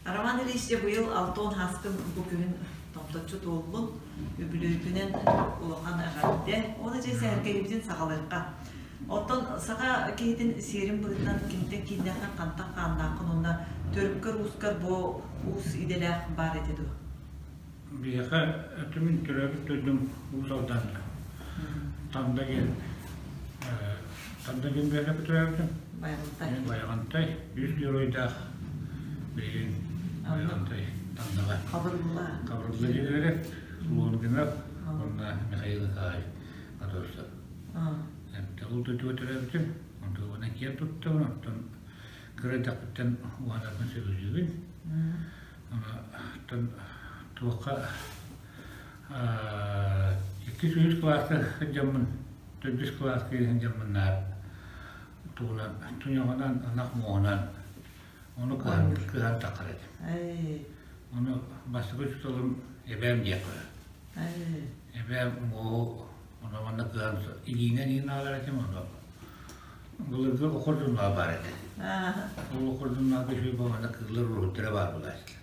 Роман Ильич дьэ быйыл Алтон Хаскын бу күһүн томточчу туоллун, үбүлүөйгүнэн улахан эҕэрдэ. Уонна дьэ сэһэргэһиибитин саҕалыахха. Оттон саха киһитин сиэрин быһыытынан кимтэн кииннээххин, хантан хааннааххын уонна төрүккэр-уускар бу уус идэлээх баар этэ дуо? Биһиэхэ өтүмүн төрөөбүт дойдум Уус Алданга. Танда диэн Танда диэн бэйэлээх төрөөбүтүм. Байаҕантай. Байаҕантай үс геройдаах билигин Байаҕантай Тандаҕа. Хабырылла. Хабырылла диэн Лонгинов уонна Михаил Николаевич Готовцев. Ол дойдуга төрөөбүтүм. Онтон киэн туттабын, оттон кыра эрдэхпиттэн уһанарбын сөбүлүүбүн. Оттон туохха иккис үһүс кылааска сылдьаммын, төрдүс кылааска сылдьаммын наар тугунан туйаҕынан, ынах муоһунан ону кыһан кыһан таххар этим. Ону бастакы учууталым эбээм диэххэ. Эбээм муоһу ону манна кыһан илиинэн иин аалар этим ону Былыргы окордуннаа баар этэ. Ол окордуннаага үчүгэй буолана кыыллар уруһуйдара баар буолааччылар.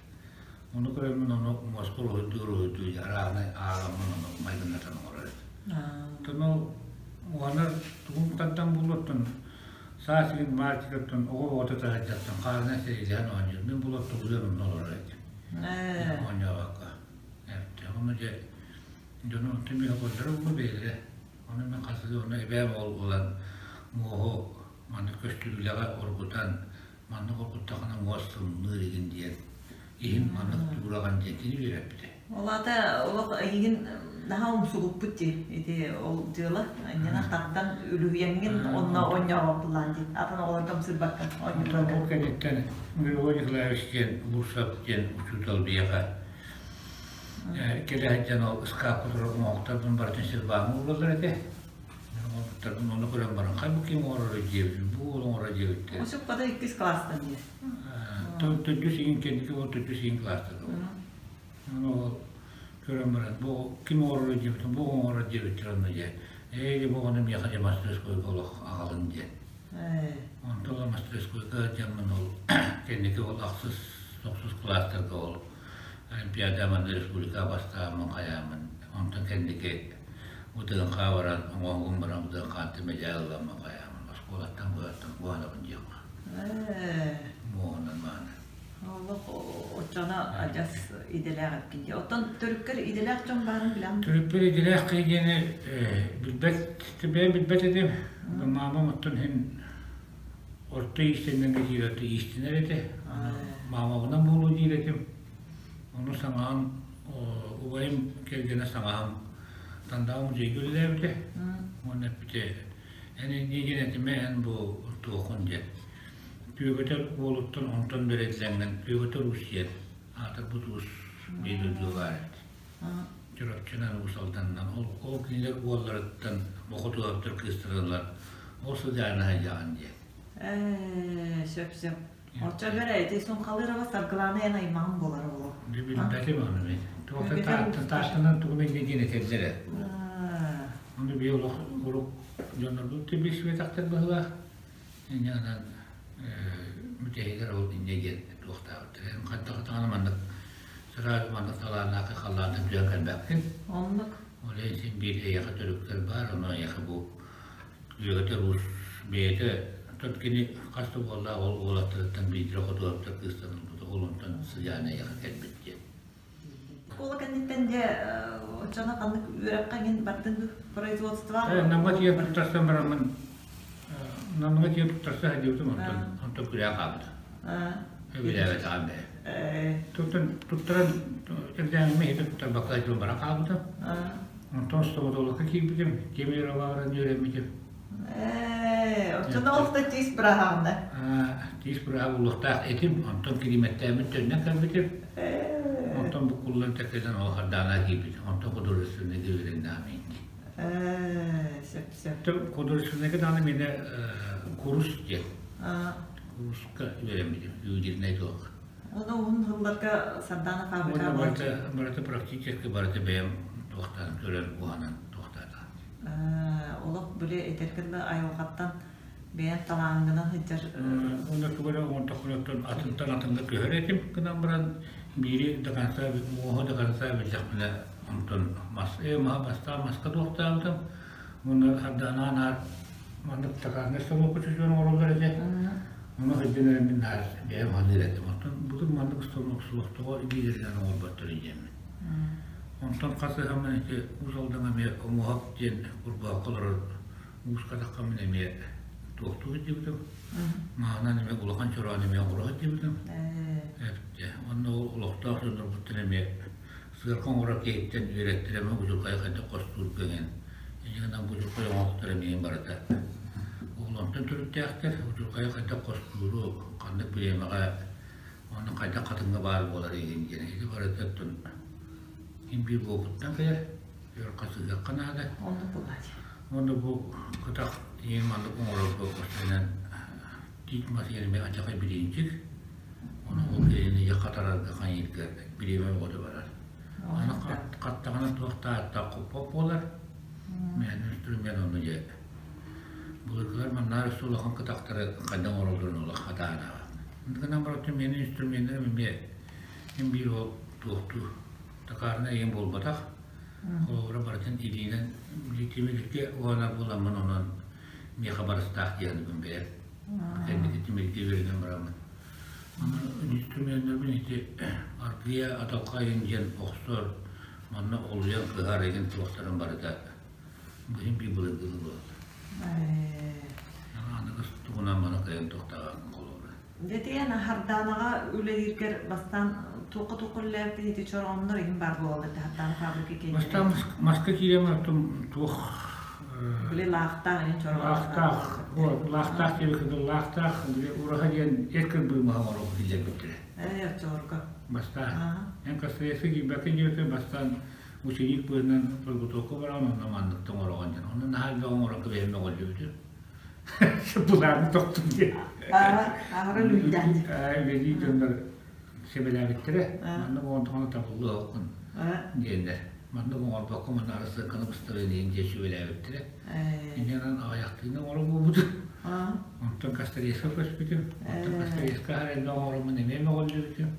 Ону көрөммүн ону муоска уруһуйдуу уруһуйдуу арааһынай ааламмын ону майгыннатан оҥорор этим. Оттон ол уонар тугун тардан буолуоттан саас илин мартикаттан оҕо оҕото таһырдьаттан хаарынан сэриилэһэн оонньуур. Мин булат тугуйан онно олорор этим. Оонньообокко. Ону дьэ дьону онтон миэхэ көрдөрө буолуо бэйэлэрэ. Ону мин хасыһыы ону эбээм ол ылан муоһу маннык көстүрүүлэҕэ оргутан, маннык оргуттахына муос сымныыр игин диэн, иһин маннык туураҕын диэн кини үөрэппитэ. Ол аата олох эйигин наһаа умсугуппут дии ити ол дьыала инньэнэ тардан үлүһүйэҥҥин онно оонньообоппулаан дии атын оҕолорго ымсыырбакка оонньуурга. Ол кэнниттэн Григорий Николаевич диэн Лурсов диэн учуутал биһиэхэ Кэлэ сылдьан ол ыскаапка турар оҥоһуктарбын барытын силбааҥҥа уураллар этэ. Оҥорбуттарбын ону көрөн баран, хай бу ким оҥоророй диэбитим, бу уол оҥорор диэбиттэр. Осиппата иккис класстан диye. Төрдүс игин кэнники ол төрдүс игин класста Ону ол көрөн баран, бу ким оҥоророй диэбитим, бу оҥорор диэбиттэр онно дьэ. Ээ, бу оҕону миэхэ дьэ мастерскойга олох аҕалын диэн. Онтон ол мастерскойга дьаммын ол кэнники ол ахсыс, тохсус класстарга ол Олимпиада манна республика бастааммын хайааммын, онтон кэнники УТНХ баран, оҥоһугум баран УТНХ-ттан мэдээль ыламмын хайааммын, оскуолаттан быһаттан куһанабын диэххэ. Муоһунан мааны. Олох оччоно адьас идэлээх эбиккин дии. Оттон төрүккэр идэлээх дьон баарын билэҕин? Төрүппэр идэлээх киһи диэни билбэт, бэйэм билбэт этим. Маамам оттон иһин орто иистэннэҥҥэ диир орто иистэнэр этэ. Маамабынан буолуо диир этим. Ону саҥаһым, убайым кэргэнэ саҥаһым Тандаа музейга үлэлээбитэ. Уонна эппитэ, эн иннигин этимэ, эн бу туохун диэн. Түөгэтэр уолуттан онтон бэриллэҥҥин Түөгэтэр уус диэн аатырбыт уус биир дойдуга баар эбит. Чурапчынан, Уус Алданынан. Ол, ол кинилэр уолларыттан Бохотуоптар кыыстарылар. Ол сыдьаана сылдьаҕын диэн. Ээ, сөп-сөп. Оччо бэрэ ити Сунхалырова Саргылаана эн аймаҕым буолара буолуо. Билбэтим ону мин. Туохта тааттанан тугун инньэ диэн этэллэрэ. Ону би олох урук дьоннорбут билсибэтэхтэр быһыылаах. Инньэ гынан бүтэһигэр ол инньэ диэн туохтаабыттар. Эн хайдах даҕаны маннык сразу маннык талааннаахы халлаантан түһэн кэлбэккин. Оннук. Ол иһин син биир эйиэхэ төрүктэр баар, ону эйиэхэ бу Үөгэтэр уус бэйэтэ тот кини хас да уоллаах ол уолаттарыттан биирдэрэ хотуоптар кыыстан ылбыта, ол онтон сыдьаана эйиэхэ кэлбит диэн. Школа кэнниттэн дьэ оччоно ханнык үөрэххэ иҥин бардыҥ производство? Намҥа тиийэн туттарсан бараммын Намҥа тиийэн туттарса сылдьыбытым онтон онтон күрээ хаалбыта. Өбүлээбэтэҕим бэйэм. Туттан туттаран экзамеммин иһитэ туттарбакка сылдьан баран хаалбытым. Онтон стоматологка киирбитим, Кемероваҕа баран үөрэммитим. Ээ, оччоно ол да тиис быраһаҕына. Тиис быраһа булуохтаах этим, онтон килиимэттээммин төннөн кэлбитим. Онтон буккуллан тэккэтэн ол хардаана киирбитим. Онтон художественныйга үөрэннэҕим инди. Ээ, сөп сөп. Художественныйга даҕаны миэнэ курус диэн. Куруска үөрэммитим, ювелирнай туох. Оны уһун сылларга Сардаана фабрика барыта, барыта практически барыта бэйэм туохтаан көрөн уһанан туохтаатаҕым. Олох били этэргин да айылҕаттан Бэйэн талааҥҥынан сылдьар Уонна тугу эрэ оҥордохпунуттан атынтан атыҥҥа көһөр этим гынан баран биири до конца муоһу до конца биллэхпинэ онтон мас маһа бастаан маска туохтаабытым уонна хардаанаа наар маннык стакаҥҥа станокка чочуйан оҥороллор этэ ону сылдьан эрэммин наар бэйэм саныыр этим оттон бутун маннык станок суох тоҕо илиилэринэн оҥорботтор диэммин онтон хас ыһаммын ити Уус Алдаҥа эмиэ Омуһах диэн курбаахха олорор Уус Хатахха мин эмиэ туохтуу сылдьыбытым. Маһынан эмиэ улахан чороон эмиэ оҥоро сылдьыбытым. Эптэ. Онно ол олохтоох дьоннорбуттан эмиэ сыарка оҥорор киһиттэн үөрэттэрэ эмиэ будьурхайы хайдах хостуурга эҥин. Инньэ гынан будьурхай оҥоһуктара эмиэ барыта ол онтон төрүттээхтэр. Будьурхайы хайдах хостууру, ханнык бириэмэҕэ, уонна хайдах хатыҥҥа баар буолар игин диэн. Ити барыта оттон ким биир буолбуттан кэлэр. Өр хасыһыахха наада. Оннук буолааччы. Уонна бу кытах иин маннык оҥорорго бастайынан тиит мас иэримэ адьаҕай бириинчик. Ону ол киһини ийэ хатарарга хайыырга бириэмэ бөҕөтө барар. Аны хаттаҕына туох да ааттаах хоппот буолар. Мээнэ инструмент ону дьэ былыргылар маннаар өссө улахан кытахтары хайдах оҥороллорун олох хатаанаҕа. Гынан баран миэнэ инструменнэрим эмиэ син биир ол туохтуу Токарнай ийэм буолбатах. Холобура барытын илиинэн тимиргэ уонна буоламмын онон миэхэ барыстаах диэн бэйэм. Кэнники тимиргэ үөрэнэн бараммын. Онон инструменнарбын ити аргыйа адалхайын диэн охсор, манна олуйан кыһар игин туохтарын барыта быһын биир былыргылыы буолла. Аныгыс тугунан маны кыайан туохтааҕын холобура. Дэтиэн Хардаанаҕа үлэлииргэр бастаан туохха-туохха үлэлээбиккин ити чорооннор иһин баар буолаллар этэ Хардаана фабрика киэннэрэ. Бастаан маска киирэн оттон туох Били лаахтаах иһин чороон лаахтаах лаахтаах диэбиккэ лаахтаах били ураһа диэн эр кырбыымаһа оҥоруох киллэрбиттэрэ. Ээ оччолорго. Бастаан. Эн Кастреска киирбэккин диэбитэ бастаан ученик быһыынан подготовка бараҕын онно маннык оҥороҕун диэн. Онно наһаа элбэх оҥорон кэбиһэн мөҕүллүбүтүм. Былааны тохтум диэн. Аһара үлүйдээн. Үлэлии дьоннор сэбэлээбиттэрэ. Маннык оҥордоҕуна табыллыаххын диэннэр. Маннык оҥорбокко манна арассыакканы быстарыан иһин диэн сүбэлээбиттэрэ. Инньэ аҕыйахтыына оҥорон буолбутум. Онтон Кастреска көспүтүм. Онтон Кастреска аһар элбэх оҥороммун эмиэ мөҕүллүбүтүм.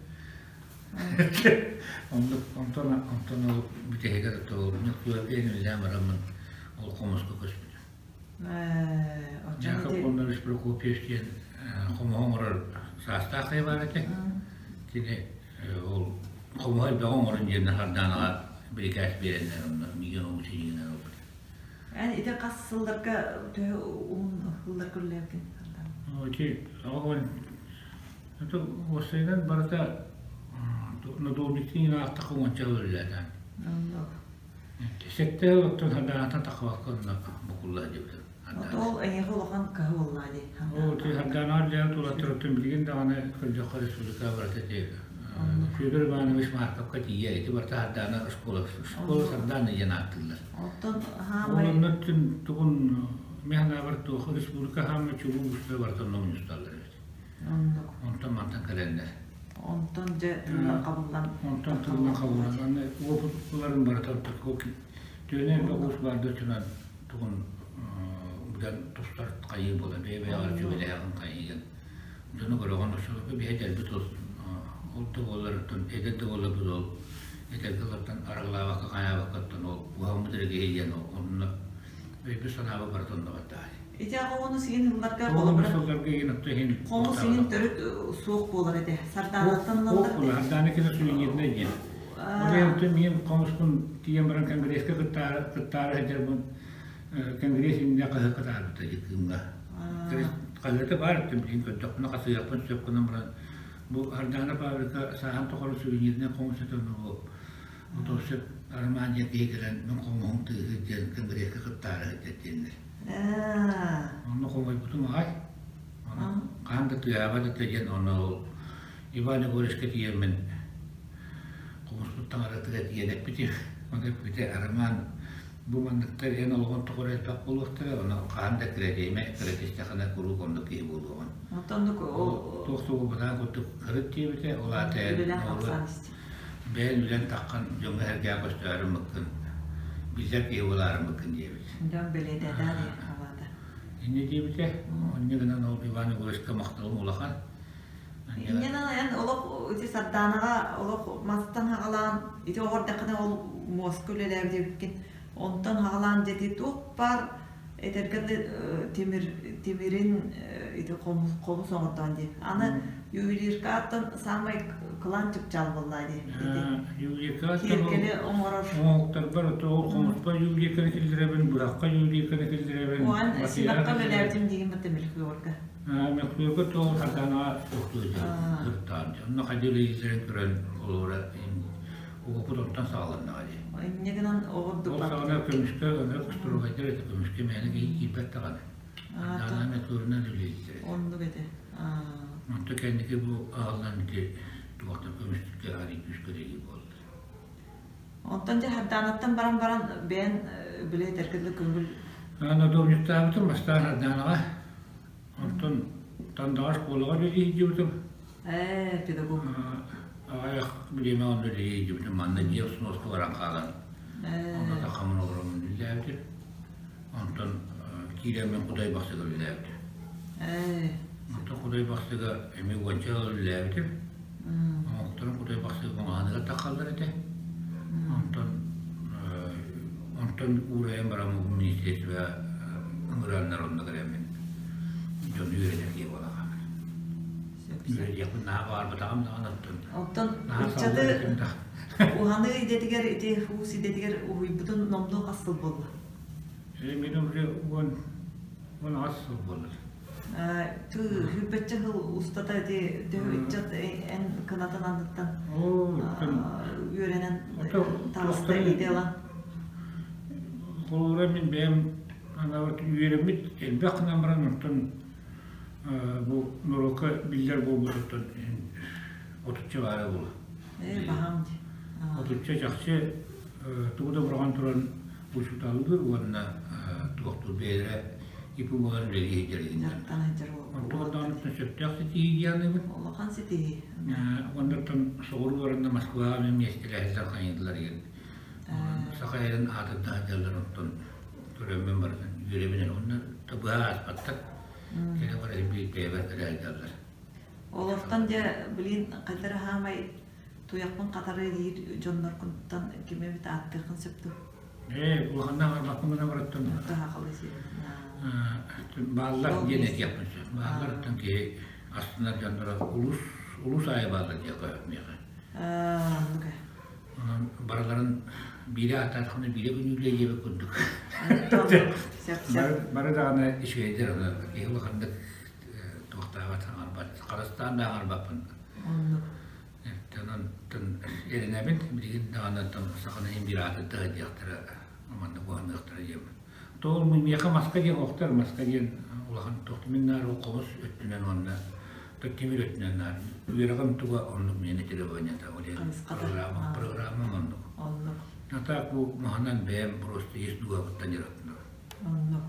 Оннук онтон онтон ол бүтэһигэр ол Ньуккуйарга үлэлээн бараммын ол хомуска көспүтүм. Яков Кононович Прокопьев диэн хомуһу оҥорор саастаах киһи баар этэ. Кини ол хомуһу элбэҕи оҥорон диэн Хардаанаҕа бирикээс биэрэннэр онно миигин омус илиинэн ылбыт. Эн ити хас сылларга төһө уһун сылларга үлэлээбитин Хардана? Ити это уопсайынан барыта надолбиктин аахтахха уонча үлэлээтэ. Сэттэ оттон Хардаанаттан таххыбакка онно букулла диэбитим. Ол эйиэхэ улахан кыһы буоллаа дии. Ол Хардаанаҕа дьиэҕэ тулаттарыттан билигин даҕаны көрдөххө республика барыта ити Федор Иванович Марковка тиийэ ити барыта Хардаана школа школа Сардаана диэн ааттыыллар. Оттон хаамай Ол тугун мин санаабар туох республика хаамай чулуу устара барыта онно мунньусталлар эбит. Оннук. Онтон мантан кэлэннэр. Онтон дьэ тылынан хабыллан. Онтон тылынан хабыллан. Аны уопут ыларын барыта төөнө элбэх уус баар да өттүнэн тугун быдан тустар хайыы буола бэйэ-бэйэҕэр сүбэлэһэҕин хайыыгын дьону көрөҕүн оччолорго биһи эдэрбит ол ол да буоллар оттон эдэр да буолларбыт ол эдэргэ олортон арыгылаабакка хайаабакка оттон ол уһаммыт эрэ киһи диэн онно өйбүт-санаабыт барыта онно баттаҕай. Ити аҕа сиин ылларга холобура хомус иһин төрүт суох буолар этэ. Сардаанаттан ылаллар Суох буолар. Сардаана кини сувенирнай диэн. Ол иһин миин хомуспун тиийэн баран конгресска кыттаары кыттаары сылдьарбын конгресс иннинэ хаһыакка таһаарбыта дии кыымҥа. Хаһыата баар этим билигин көрдөхпүнэ хасыһыахпын сөп гынан баран бу Сардаана фабрика сааһын тухары сувенирнай хомус этэ бу Утуосуп Роман диэн киһи кэлэн мин хомуһум тыаһыыр диэн конгресска кыттаары сылдьар диэннэр. Онно хомойбутум аҕай. Хаһан да тыаһаабат этэ диэн онно ол Иван Егоровичка тиийэммин хомуспут таҥаратыгар тиийэн эппитим. Ону эппитэ Роман бу манныктар эн олоҕун тухары элбэх буолуохтара, онон хаһан да кирэтиэмэ, кирэтистэххинэ куруук оннук киһи буолуоҕун. Онтон ол туох тугу курдук кырыт диэбитэ, ол аата Бэйэн үлэн таххан дьоҥҥо сэргээн көстөөрү мыккын, биллэр киһи буолаарыммыккын диэбит. Дьон бэлиэтээтэ дии халаата. Инньэ диэбитэ. Инньэ гынан ол Иван Егоровичка махталым улахан. Инньэнэн эн олох ити Сардаанаҕа олох мастан хаҕалаан ити оҕордаххына ол муоска үлэлээбит эбиккин. Онтон хаҕалаан дьэ ити туох баар этэргэ тимир тимирин ити хомус хомус оҥордоон дии. Аны ювелиркаттан самай кылаан чыпчаал буоллаа дии. Ювелиркаттан Киэргэли оҥорор. Оҥоһуктарбар ол хомуспа ювелирканы киллэрэбин, быһахха ювелирканы киллэрэбин. Уон симэххэ үлэлээбитим диигин бата мельхиорга. Мельхиорга тоҕо Сардаанаҕа туохтуур ыртаан. Онно хайдыы үлэлииллэрин көрөн олора уопут онтон саҕаланнаҕа дии. Инньэ гынан оҕордук Ол саҕана көмүскэ ынырык устуругайдар этэ, көмүскэ мээнэ киһи киирбэт даҕаны. Сардаана мельхиорунан үлэлииллэр этэ. Оннук этэ. Онто кэнники бу аҕаллан ити туохтан көмүскэ арый күүскэ үлэлии буолла. Онтон дьэ Сардаанаттан баран баран бэйэн били этэргэ дылы көҥүл Надобниктаабытым бастаан Сардаанаҕа. Онтон Тандаҕа школаҕа үлэлии сылдьыбытым. Ээ, педагог. Аҕыйах бириэмэ онно үлэлии сылдьыбытым. Манна дьиэ усунуоска баран хаалан. Онно тахаммын олороммун үлэлээбитим. Онтон киирэммин Кудай Бахсыга үлэлээбитим. Ээ. Онтон Кудай Бахсыга эмиэ уонча сыл үлэлээбитим. Оҥоһуктарын Кудай Бахсыга маҕаһыыныгар таххаллар этэ. Онтон онтон уурайан баран министерство ыҥыраннар онно кэлэммин дьону үөрэтэр киһи буола хаалбытым. Үөрэтиэхпин наһаа баҕарбатаҕым даҕаны оттон Оттон наһаа ыччаты саллар этим да. уһаныы идэтигэр ити уус идэтигэр уһуйбутун номнуо хас сыл буолла? Мин уже 18 сыл буолар. Сүүрбэччэ сыл устата ити төһө ыччат эн кынатын анныттан үөрэнэн таҕыста идэ ылан? Холобура мин бэйэм үөрэммит элбэх гынан баран онтон бу норуокка биллэр буолбутуттан отучча баара буолуо. Ээ баһаам дии. Отучча чахчы тугу да быраҕан туран учууталлыыр уонна туохтуур бэйэлэрэ ИП буолан үлэлии сылдьар Дьарыктана сылдьар Онтон сөптөөх ситиһии дианыыбын. Улахан ситиһии. Оннуттан соҕуруу баранда Москваҕа мен миэстэлэһэллэр хайыылар диэн. Саха эрин аатырда сылдьаллар онтон көрөммүн барытын үөрэбин эрэ онно быһа ааспаттар. Кэлэ бара биир бэйэбэр кэлэ сылдьаллар. Олортон дьэ билин хайдара хаамай туйахпын хатарыы диир дьонноргуттан кими эбит ааттыаххын сөп дуо? Ээ, улаханнаах барбаккын гына бараттан бааллар диэн этиэхпин сөп. Баалларыттан киһи астынар дьонноро улус улус аайы бааллар диэххэ миэхэ. Онон барыларын биирэ ааттаатаххына биирэ күнүүлүө диэбит курдук. Бары даҕаны үчүгэйдэр аны киһи улаханнык туохтаабат саҥарбат, харыстаан да аҥарбаппын. Оннук. Онон эрэнэбин, билигин даҕаны саханы иһин биир аатырда сылдьыахтара, маннык уһаныахтара диэммин. Тоҕо миэхэ маска диэн охтор, маска диэн улахан туох мин наар ол хомус өттүнэн уонна тимир өттүнэн наар үөрэҕим туга оннук миэнэ требованиета ол иһин программа программам оннук. Оннук. А так бу маһынан бэйэм просто ис дууһабыттан дьарыктанабын. Оннук.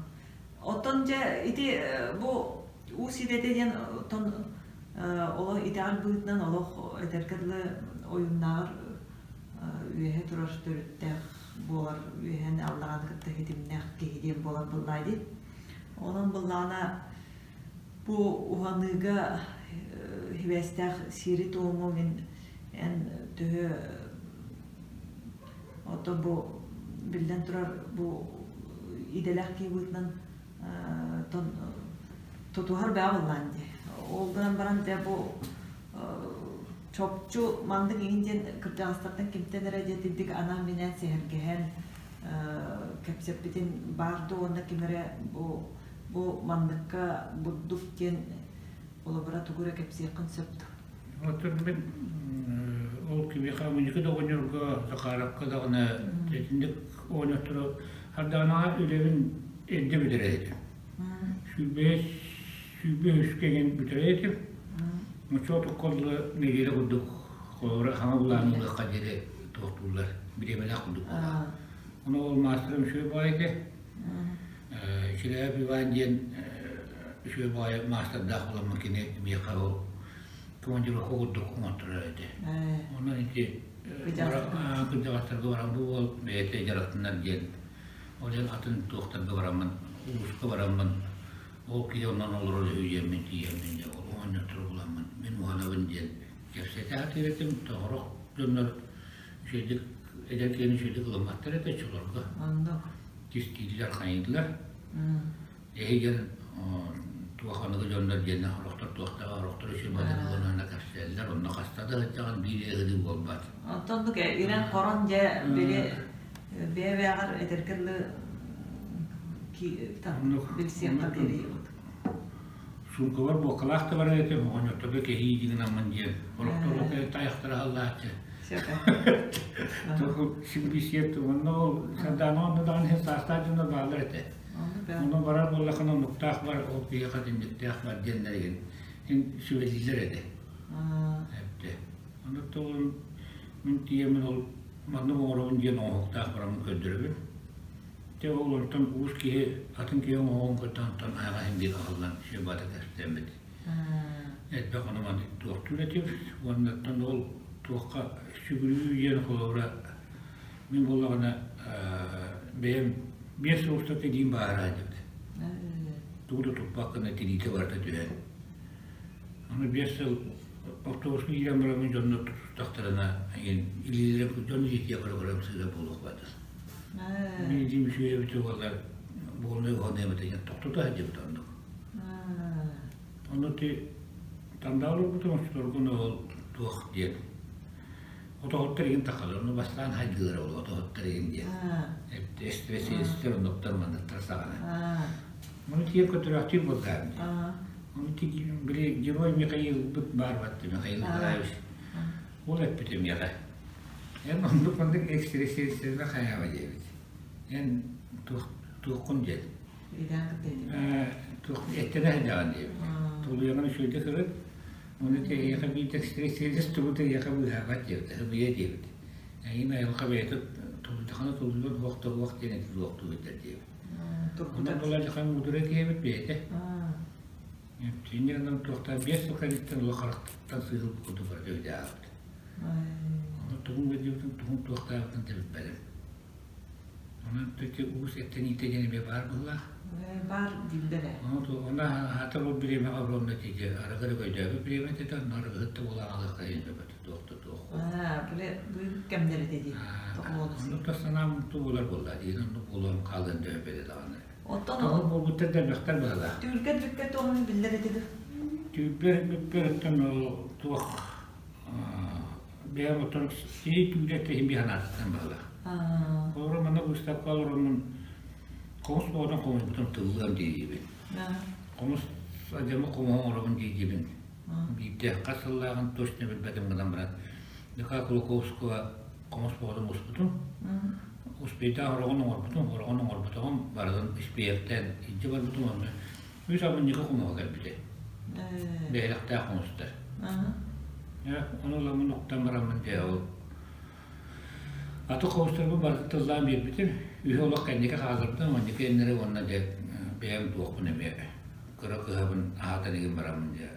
Оттон дьэ ити бу уус идэтэ диэн оттон олох итэҕэл быһыытынан олох этэргэ дылы ойууннааҕар үөһэ турар төрүттээх буолар үөһэни аллаҕаны кытта ситимнээх киһи диэн буолар буоллаа дии. Онон буоллаҕына бу уһаныыга сибээстээх сиэри-туому мин эн төһө оттон бу биллэн турар бу идэлээх киһи быһыытынан тутуһар бэҕэ буоллаан дии. Ол гынан баран дьэ бу чопчу маннык иҥин диэн кырдьаҕастартан кимтэн эрэ диэтирдик анаан-минээн сэһэргэһэн кэпсэппитин баар дуо уонна ким эрэ бу бу манныкка бурдук диэн холобура тугу эрэ кэпсиэххин сөп дуо? Оттон мин ол кимиэхэ мунньуку да оҕонньорго Захаровка даҕаны итинник оҕонньоттору Хардаҕанаҕа үлэбин эрдэ бүтэрэр этим. 105 103-кэ диэн бүтэрэр этим. Оччотукка дылы нэдиэлэ курдук холобура хаҥа былааны ылыахха диэри туохтууллар, бириэмэлээх курдук буолар. Ону ол маастарым үчүгэй баҕайы этэ. Чилээп Иван диэн үчүгэй баҕайы маастардаах буоламмын кини миэхэ ол командировка курдук оҥотторор этэ. Онон ити кырдьаҕастарга баран бу уол бэйэтэ дьарыктанар диэн ол иһин атын туохтарга бараммын улууска бараммын. Ол киһи онон олорор үһү диэммин тиийэммин дьэ ол оҕонньоттору буламмын мин уһанабын диэн кэпсэтэ сатыыр этим. Тоҕорох дьоннор үчүгэйдик эдэр киһини үчүгэйдик ылымматтар этэ оччолорго. Оннук. Кистииллэр, хайыыллар. Эһигин туох аныгы дьоннор диэннэр сорохтор туохтааҕар сорохтор үчүгэй ылынан кэпсээллэр, онно хаста да сылдьаҕын биир ыһыы буолбат. Онтон оннук ирэн-хорон дьэ били бэйэ-бэйэҕэр этэргэ дылы билсиэххэ диэри Суумкабар буоккалаах да барар этим, оҕонньотторго кэһии гынаммын диэн. Олохторго тайахтара аһыллааччы. Симбисиэт уонна ол Сардаана онно даҕаны саастаах дьоннор бааллар этэ. Онно барар буоллаххына оннуктаах бар, ол киһиэхэ итинниктээх бар диэннэригин сүбэлииллэр этэ. Эптэ. Онно тоҕун мин тиийэммин ол маннык оҥоробун диэн оҥоһуктаах бараммын көрдөрөбүн. Дьэ ол онтон уус киһи атын киһи оҥоһугун кытта онтон аһаҕаһын биир аһыллан сүбэ кэпсэммит. Элбэх ону маннык туохтуур этим уонна оттон ол туохха сүгүрүйүү диэн холобура мин буоллаҕына бэйэм 5 сыл устата илиим баара диэбит. Тугу да туппаккына тириитэ барыта түһэн. Аны 5 сыл автобуска киирэн бараммын дьоннор тутустахтарына илиилэрэ дьон илиитигэр көрө-көрө сыыра буолуох баатыр. Мин илиим үчүгэй эбитэ буоллар буолунай уһаныам этэ диэн тохтото сылдьыбыт оннук. Ону ти Тандаал олорбутум оччолорго ол туох диэн отоһуттар игин тахалар, ону бастаан хайгыылара ол отоһуттар игин диэн. Эстэр оннуктар манныктар саҕана. Ону тиийэн көтөрөөхтүүр буоллаҕым дии. Ону били герой Михаилбыт баар батты, Михаил Николаевич. Ол эппитэ миэхэ. Эн оннук маннык экстрасенстергэ хайаама диэбит. Эн туоххун диэн. Туох эттэнэ сылдьаҕын диэбит. Тулуйаҕын үчүгэйдик сырыт. Ону эйиэхэ биир экстрасенс тугу да эйиэхэ быыһаабат диэбит, ыбыйа диэбит. Эйиин айылҕа бэйэтэ тулуйдахына тулуйбат уох да уох диэн эти туохтуур диэбит. Онон була дьахан муудура киһибит бэйэтэ. Инньэ гынан туохтаах 5 сыл кэнниттэн улахан харахтан сыыһыл курдук барыта өйдөөбүт. Ону тугун өйдүүбүтүн, тугун туохтаабытын да билбэтим. Онон ити уус эттэниитэ диэн эмиэ баар быһыылаах. Баар дииллэр ээ. Ону аһатар ол бириэмэҕэ ровно тиийэ арыгы да өйдөөбүт бириэмэ этэ, онно арыгыһыт да буолан аҕалыахха иһин сөбөт, туох да туох. Били бу кэмнэр этэ дии. Оннук да санаам ту буолар буолла диэн оннук буолуон хаалыан да өбөдө даҕаны. Оттон Тоҕо буолбуттар да элбэхтэр быһыылаах. Түүргэр бүккэ туоһун биллэр этэ дуу? Түүрбэр бүккэр оттон туох бэйэм оттон сии түүрэр иһин биһан аатыттан быһыылаах. Олору манна быыстапка олороммун хомус буолан хомуйбутум тыллыам диибин. Хомус адьамы хомуһу оҥоробун диибин. Биирдэ хас сыллааҕын точно билбэтим гынан баран Михаил Кулаковского хомус буолан муспутум. Успейдаах ороҕун оҥорбутум, ороҕун оҥорботоҕум барытын испиэхтээн илдьэ барбытым уонна үс абынньыка хомуһа кэлбитэ. Бэйэлэхтээх хомустар. Ону ыламмын уктан бараммын дьэ ол аты хомустарбын барытын тыллаан биэрбитим. Үһү олох кэнники хаалларбытым, онньука иннэри уонна дьэ бэйэм туохпун эмиэ кыра кыһабын аһатан игин бараммын дьэ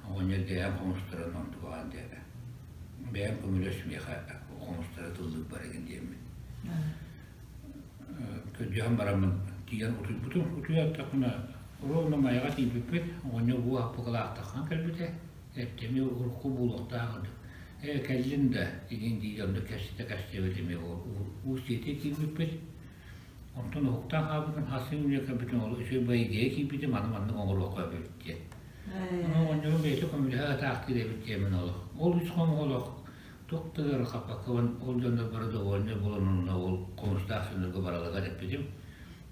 оҕонньор бэйэм хомустарын онтукаҕан дьэ бэйэм көмөлөс миэхэ хомустара тыллыырбар игин диэммин көрдөһөн бараммын тиийэн утуйбутум. Утуйаттахпына ровно Майаҕа тиийбиппит, оҕонньор бу аппыкалаахтаххан кэлбитэ. Эттими урукку буолуохтаах курдук. Ээ кэллин да игин дии онно кэпсэтэ кэпсэбит эмиэ уус дьиэтигэр киирбиппит. Онтон уһуктаан хаалбытым, хассын үлэ кэлбитим, ол үчүгэй байыгыйа киирбитим, аны маннык оҥоруохха эбит диэн. Ону оҕонньорум бэйэтэ көмөлөһө атаахтыыр эбит диэммин олох. Ол үс хомуһу олох туох да ыарахаппаккабын ол дьоннор бары довольнай буолан онно ол хомустаах дьоннорго баралыгар эппитим.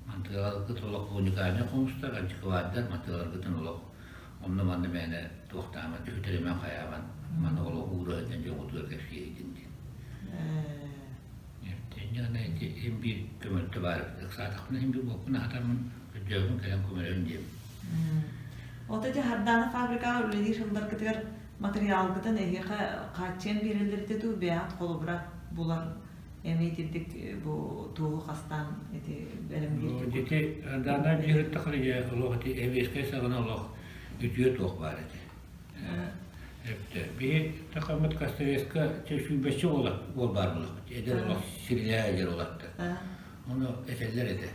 Мантыаларгыт олох уникальнай хомустар, антиквардар, мантыаларгытын олох онно-манна мээнэ туохтааман, түһүтэримэн хайаабан, манна олох уура сылдьан дьоҥҥутугар кэпсиэһитин диэн. Инньэ ити син биир көмөлтө баар эбит. Ыксаатахпына син биир буолпун аһатармын, көрдөөбүн кэлэн көмөлөһүн диэм. Ото дьэ Хардаана фабрикаҕа үлэлиир сылларгытыгар матырыйаалгытын эһиэхэ хааччыйан биэрэллэритэ дуу, бэйэҕит холобура булар эмиэ итирдик бу туоһу хастаан ити бэлэмниир Ити Хардаана дьиһиттахына дьэ олох ити эбиэскэй саҕана олох үтүө туох баар этэ. Биһи такаммыт Косторезка 120 уол уол баар буолуохпут. Эдэр олох сирилээ эдэр улатта. Ону этэллэр этэ.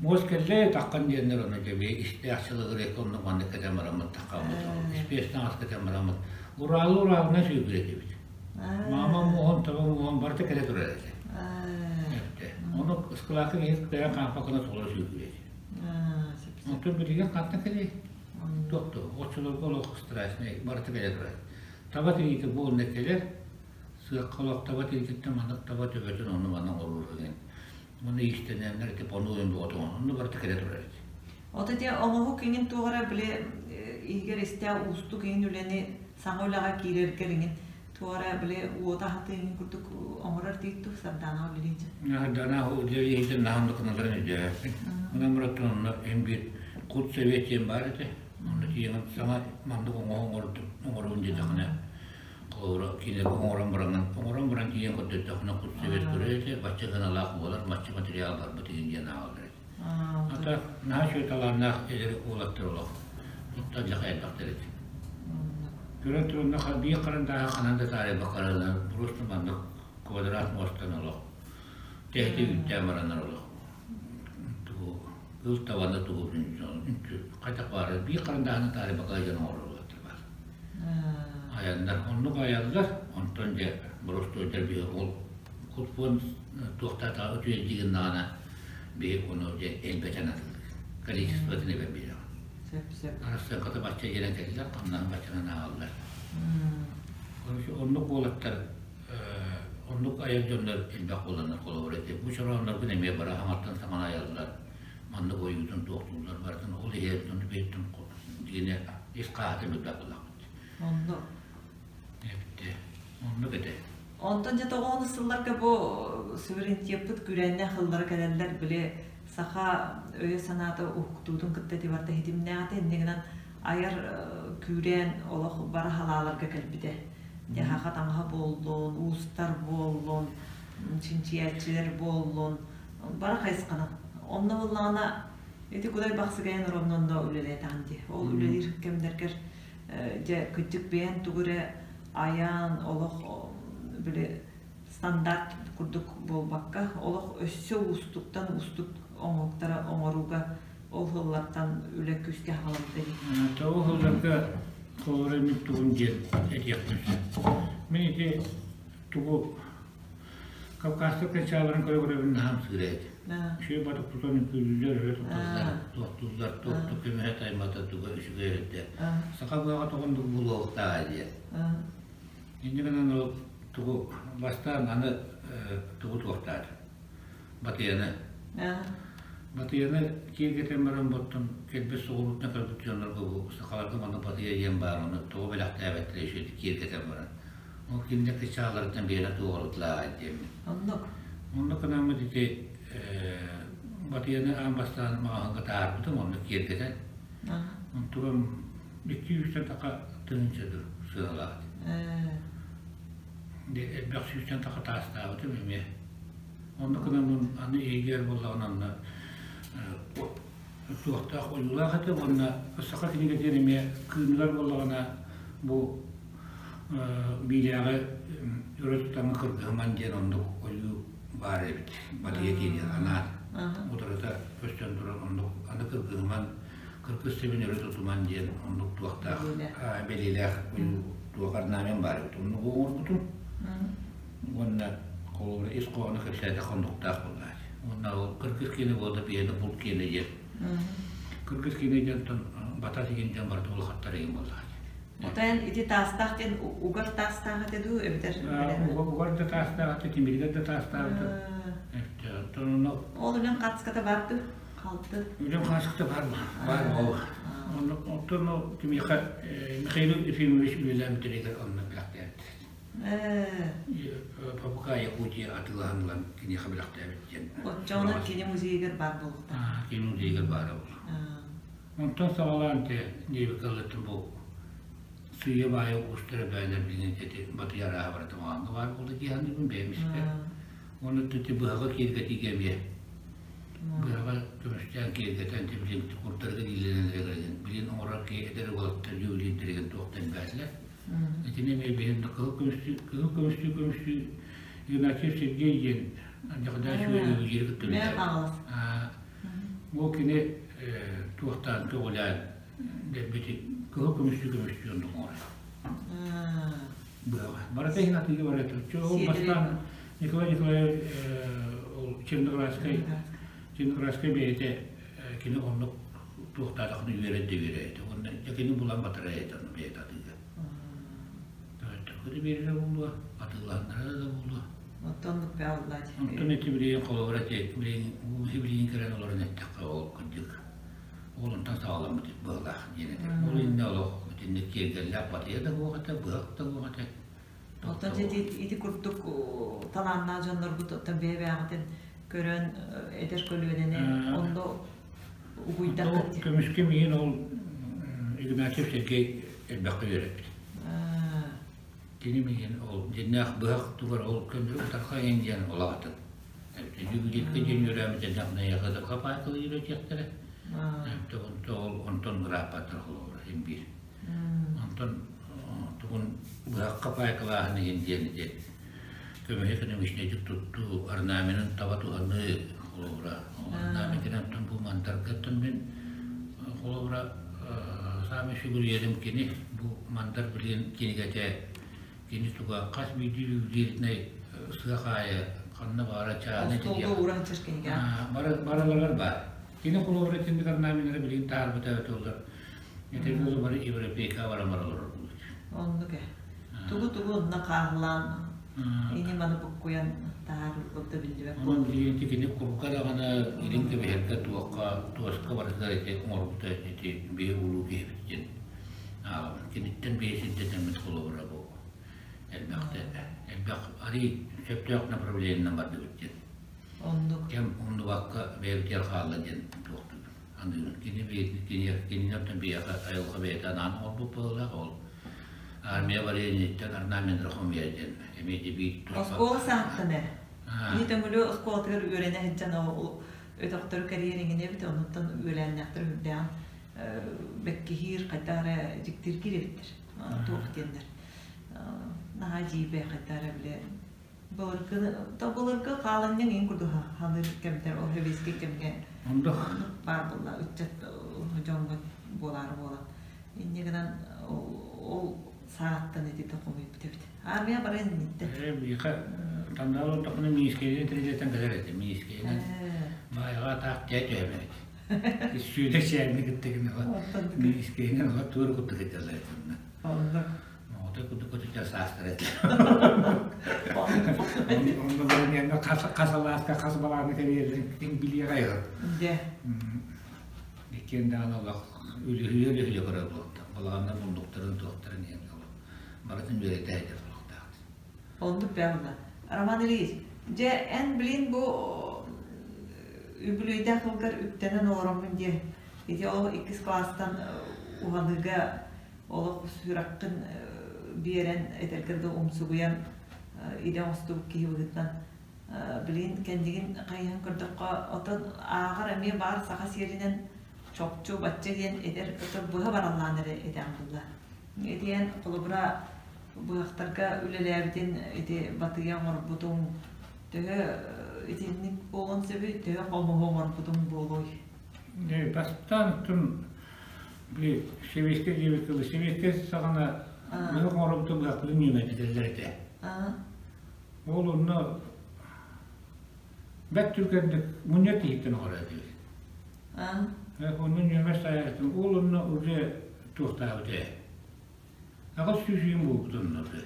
Муос кэллэ таххан диэннэр ону дьэ бии истээх сылыгырык оннук маннык кэтэн бараммыт таххаммыт испиэс таҥас кэтэн бараммыт Уралы Уралынан сүүрбүт этибит. Маама муоһун, таба муоһун барыта кэлэ турар этэ. Ону ыскылаакка киһи кыайан хаампаккына толору сүүрбүт этэ. Онтон билигин хантан кэлиэй? Туох да, оччолорго олох страшный, барыта кэлэ турар. Таба тириитэ буолна кэлэр, сыахха олох таба тириититтэн маннык таба төбөтүн онну манна оҥоруур диэн. Уонна иистэнэннэр ити понуойун боҕотун онно барыта кэлэ турар этэ. От ити оҥоһук иҥин туох эрэ били иһигэр истээх уустук иҥин үлэни саҥа үлэҕэ киирэргэр иҥин туох эрэ били уота аһатыы иҥин курдук оҥорор диир дуу Сардаана үлэлиир Сардаана үлэлиир наһаа оннук гыналарын өйдөөбөппүн. Онон барыттан онно эн биир кут совет диэн баар этэ. Онно тиийэн саҥа маннык оҥоһу оҥоруун диэтэххинэ Холобура, кинилэргэ оҥорон бараҥҥын, оҥорон баран тиийэн көрдөрдөххүнэ кут-сүбэт көрөр этэ, бачча сыаналаах буолар, бачча материал барбыт игин диэн ааҕаллар этэ. Ата наһаа үчүгэй талааннаах эдэр уолаттар олох. Оттон дьэ элбэхтэр этэ. Көрөн туран биир харандааһы ханан да таарыйбакка просто маннык квадрат муостан олох тэһити үүттээн бараннар олох тугу ыл табаны тугу хайдах баара биир харандааһыны таарыйбакка дьон оҥорор уолаттар баар. Айаннар оннук айаллар, онтон дьэ боростуойдар биһи ол куппуон туохтаатаҕа үтүөлдии гыннаҕына биһи ону дьэ элбэтэн атыллыыр. Количествотын эбэн биэрэҕин. Сөп сөп. Арассыанката бачча дьиэнэн кэллэр, хамнаһын баччанан ааҕаллар. Оннук уолаттар оннук айар дьоннор элбэх буоланнар холобура ити бу чороонноргун эмиэ бара хаҥаттан саҥаны айаллар маннык ойуутун туохтууллар барытын ол иһэр дьону биэртин дигине ис хааһатын билбэт буоллахпыт. Оннук. Эбитте. Оннук этэ. Онтон дьэ тоҕо сылларга бу суверенитеппыт күрэннэ хыллара кэлэллэр били саха өйө-санаата уһуктуутун кытта ити барыта ситимнээҕэ инньэ гынан айар күүрээн олох бары халааларга кэлбитэ. Дьэ саха таҥаһа буоллун, уустар буоллун, чинчийээччилэр буоллун, бары хайысханан. Онно буоллаҕына Ити Кудай Бахсыгайан ровно онно үлэлээтэҕин дии. Ол үлэлиир кэмнэргэр дьэ кырдьык бэйэн тугу эрэ айан олох били стандарт курдук буолбакка олох өссө уустуктан уустук оҥоһуктары оҥорууга ол сыллартан үлэ күүскэ халаммыта дии. Тоҕо сылларга холобура мин тугум диэн этиэхпин сөп. Мин ити тугу Кавказскай качаларын көрө-көрөбүн наһаа ымсыыра этим. Үчүгэй батык тутан үҥкүүлүүллэр, өрө туталлар, туохтууллар, туох да көмүһэ таймата туга үчүгэй эрдэ. Саха быаҕа тоҕоннук буолуохтааҕа диэн. Инньэ гынан ол тугу бастаан аны тугу туохтаатым? Батыйаны. Батыйаны киэргэтэн баран боттон кэлбит соҕурууттан кэлбит дьоннорго бу сахаларга манна батыйа диэн баар, ону тоҕо бэлэхтээбэттэрэ үчүгэйдик киэргэтэн баран. Ол кинилэр кычааларыттан биэрэ туоҕурутулааҕай диэммин. Оннук. Оннук гынаммыт ити Батыйаны аан бастаан маҕаһыынга таһаарбытым, онно киэргэтэн. Онтугам 200 таха тыһыынча сыаналаах этэ. Элбэх сүүстэн таха таастаабытым эмиэ. Оннук гынаммын аны иһигэр буоллаҕына онно туохтаах ойуулаах этэ уонна саха кинигэтигэр эмиэ кыыныгар буоллаҕына бу биилээҕи өрө тутаҥҥа кыргыһыман диэн оннук ойуу баар эбит батыйа киириэн анаан утарыта көстөн турар оннук аны кыргыһыман кыргыз сибин өрө тутуман диэн оннук туохтаах бэлиэлээх ойуу туох орнамент баар эбит оннугу оҥорбутум уонна холобура ис хоһооно кэпсээтэххэ оннуктаах буоллааччы уонна ол кыргыз киэнэ буолла биһиэнэ булт киэнэ диэн кыргыз киэнэ диэн батас игин диэн барыта улахаттар игин буоллааччы Отон ити таастаах диэн угар таастаах этэ дуу эбэтэр Угар да таастаах этэ, тимиргэр да таастаах этэ. Оттон ону Ол үлэҥ хаацката бар дуу? Халты. Үлэм хаацката бар бар ол. Оттон ол кимиэхэ Михаил Ефимович үлэлээбитигэр онно бэлэхтээбит. Папука Якутия атыылаһан ылан киниэхэ бэлэхтээбит диэн. Оччоҕуна кини музейыгар баар буолуохтаах. Кини музейыгар баара буолуо. Онтон саҕалаан те диэбиккэ ыллыттым бу сыыйа-баайа уустара бэйэлэр билин эти батыйа арааһа барыта маҕаҥҥа баар буолла дии саныыбын бэйэм испэр. Уонна ити быһаҕы киэргэтиигэ эмиэ быһаҕы көмүстээн киэргэтэн ти билин курдарга диилэнэн эрэ билин оҥорор киһи эдэр уолаттар ювелирдэригэр туохтан бээтилэр. Итини эмиэ билин кыһыл көмүстүү кыһыл көмүстүү көмүстүү Игнатьев Сергей диэн Дьаҕдааччы ювелиры кытта билэр. Ол кини туохтаан көҕүлээн дэлбити кыһыл көмүстүү көмүстүү оннук оҥорор. Быһаҕа. Барыта иһин атыыга барар. Ол бастаан Николай Николаевич ол Черноградскай Черноградскай бэйэтэ кини оннук туохтаатахына үөрэн да үөрэ этэ. Уонна дьэ кини булан батара этэ ону бэйэтэ атыыга. Төһөттөргө да биэрэрэ буолуо, атыылаһыннара да буолуо. Оттон бааллаат. Онтон ити билигин холобура ити билигин билигин кэлэн олорон эттэххэ ол кырдьык ол онтон саҕаламмыт быһыылаах диэн этэ. Ол иннинэ олох итинник киэргэллээх батыйа да суох этэ, быһах да суох этэ. Оттон ити ити курдук талааннаах дьоннорбут оттон бэйэ-бэйэҕитин көрөн эдэр көлүөнэни онно угуйдаххыт. Көмүскэ миигин ол Игнатьев Сергей элбэххэ үөрэппит. Кини миигин ол дьиннээх быһах тугар ол көннөрү утарха иһин диэн олаҕатын. Юбилейка диэн үөрэммит элбэх найахыдырга паайкалы үөрэтиэхтэрэ. Ол онтон ырааппаттар холобура син биир. Онтон тугун быһахха паайкалааһын иһин диэн ити көмүһү көмүснэйдик туттуу, орнаменын таба туһаныы холобура. Орнаментынан оттон бу мандаргаттан мин холобура саамай сүгүрүйэрим кини бу мандар билигин кинигэтэ кини туга хас биирдии ювелирнай сыах аайы ханна баара чааһынай Остуолга ууран сир кинигэ. Барыларыгар баар. Кини холобура итинник орнаменнары билигин таһаарбыта эбитэ олор. Ити бары европейка баран олорор буолуут. Оннук ээ. Тугу-тугу онно хааһылаан, ини маны буккуйан таһаарыллыбыта да биллибэт Онон билигин кини курга даҕаны илин кэбиһэргэ туохха туоска барытыгар ити оҥорбута ити биһи улуу киһибит диэн ааҕабын. Киниттэн биһи сирдэтэммит холобура бу элбэхтэ элбэх арый сөптөөх направлениенан бардыбыт диэн. Оннук. Кэм умнубакка бэйэбитигэр хаалла диэн туохтуубун. Аныыбын. Кини кини кинини биһиэхэ айылҕа бэйэтэ анаан оҥорбут быһыылаах ол армия барыйаниттан орнаменнары хомуйар диэн эмиэ де биир туспа Оскуола саҕаттан ээ. Кини Төҥүлү оскуолатыгар үөрэнэ сылдьан ол өтөхтөрү кэрийэр иҥинэ эбит, оннуттан үөлээннээхтэр үрдээҕин бэккиһиир, хайдах эрэ дьиктиргиир эбиттэр. Туох диэннэр. Наһаа дьиибэ хайдах эрэ бile Былыргы былыргы хаалынньаҥ иҥ курдук ханыыр кэмтэр ол сэбиэскэй кэмҥэ баар буолла ыччат дьоҥҥо буолаары буолан инньэ гынан ол сааттан ититэ хомуйбут эбит. Армия баран инниттэн. Миэхэ Тандаал ортохуна Минскэйинэн тирилэтэн кэлэр этэ. Минскэйинэн баайаҕа таах дьэ түһэбэт. Сүүдэ чээнни кытта гына Минскэйинэн ола туор курдук этэллэр этэ. Оннук. Оҕото курдук көтүтэр саастара этэ. Онно баран хас алааска хас балааны кэриэлэрин ким билиэҕэй ыһыр. Дьэ. Иккиэн даҕаны олох үлүһүйэ-үлүһүйэ көрөр буолта. Балаҕаннар муннуктарын туохтарын иһин барытын үөрэтэ этэр буолуохтаах. Оннук бэҕэ Роман Ильич, дьэ эн билин бу үбүлүөйдээх сылгар үктэнэн олороммун диэ. Ити ол иккис класстан уһаныыга олох сүрэххин биэрэн этэргэр да умсугуйан идэ оҥостубут киһи быһыытынан билигин кэннигин хайыһан көрдөххө оттон ааҕар эмиэ баар саха сиэринэн чопчу бачча диэн этэр өтөр быһа бараллаан эрэ этээн булла. Итиэн холобура быһахтарга үлэлээбитин ити батыйа оҥорбутуҥ төһө итинник буолуон сөбүй төһө хомуһу оҥорбутуҥ буолуой? Бастаан оттон били сэбиэскэй диэбит кылы сэбиэскэй саҕана быһах оҥоробутун быһахпытын ньүмэтитэллэр этэ. Ол онно бэрт түргэнник мунньар тиһиктэн оҥорор этибит. Онно ньүмэр сайаатым ол онно уже туохтаабыт ээ. Аҕыс сүүс буолбут онно уже.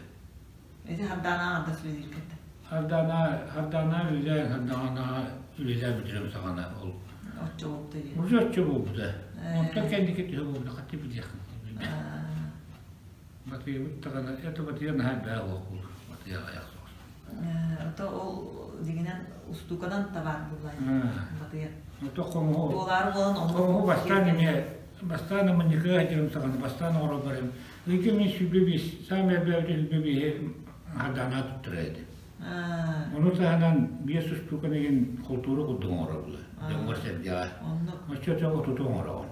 Ити Хардаана аҥардас үлэлииргит. Хардаана Хардаана үлэлээн Хардаана үлэлээн бүтэрим саҕана ол Оччо буолбута дии. Уже оччо буолбута. Онтон кэнники төһө буолбута хатты билиэххин. Батыйабыт даҕаны это батыйа наһаа элбэх буолуох батыйа аҕыйах соҕус. Ото ол дьиҥинэн устууканан табаар буолла батыйа. Ото хомуһу Буолаары буолан хомуһу бастаан эмиэ бастаан амынньыкыга сылдьарым саҕана бастаан оҥорон баран ыйга мин 25 саамай элбээбитэ 25-и хардаанаа туттарар этим. Ону таһынан биэс устууканы игин култуура курдук оҥоробула дьоҥҥор-сэргэҕэ. Оччо отуту оҥороҕун.